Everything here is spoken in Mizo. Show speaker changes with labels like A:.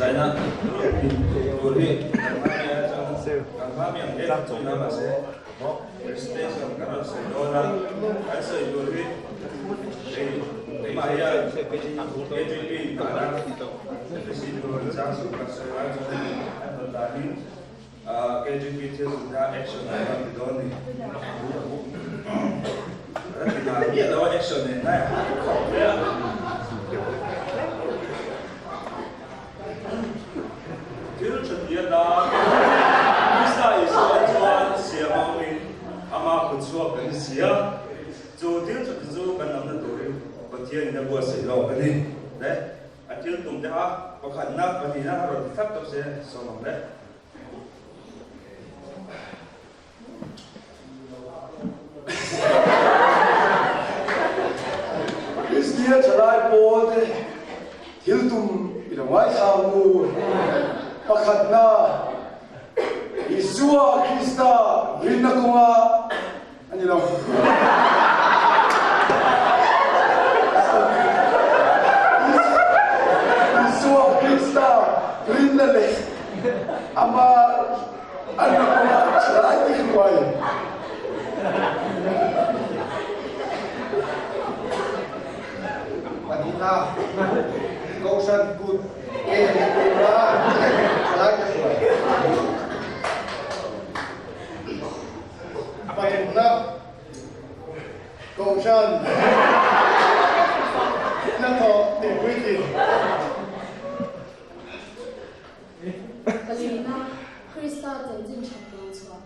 A: Zaina tur hi kan hma mi atang kan hma mi ang hle chu ina mahse presentation kan rawn sawi dawn a, kan sawi tur hi hei keimah hian KTP dahna FSC tur chang chu kan sawi lai chuan an rawn dahin KGP thil zun kha action an rawn ti dawn ni. Ka ti ngai miah lo a action nen ngai a khawp hle a. Thil tha ti atan Krista Isua chuan siam a awmin ama kut chhuak kan ni si a, chu thil tha ti chu kan awmna turin Pathianin a buatsaih lawk a ni. Le. A thil tum te kha pakhatna, pahnihna a rawn ti thlap tawp se sawm ang le.
B: Kristian thalai pawl te thil tum i lo ngaithla ang u. Pakhatna, Isua Krista rinna kawnga A ni lo. Isua Krista rinna leh ama anna kawnga thalai te hruai.
C: Pahnihna, Kohhran kut ke leh tura thalai te hruai. Pathumna, Kohhran hnathawh tihpuitlin.
D: Palina, Krista chanchin that lo chhuah.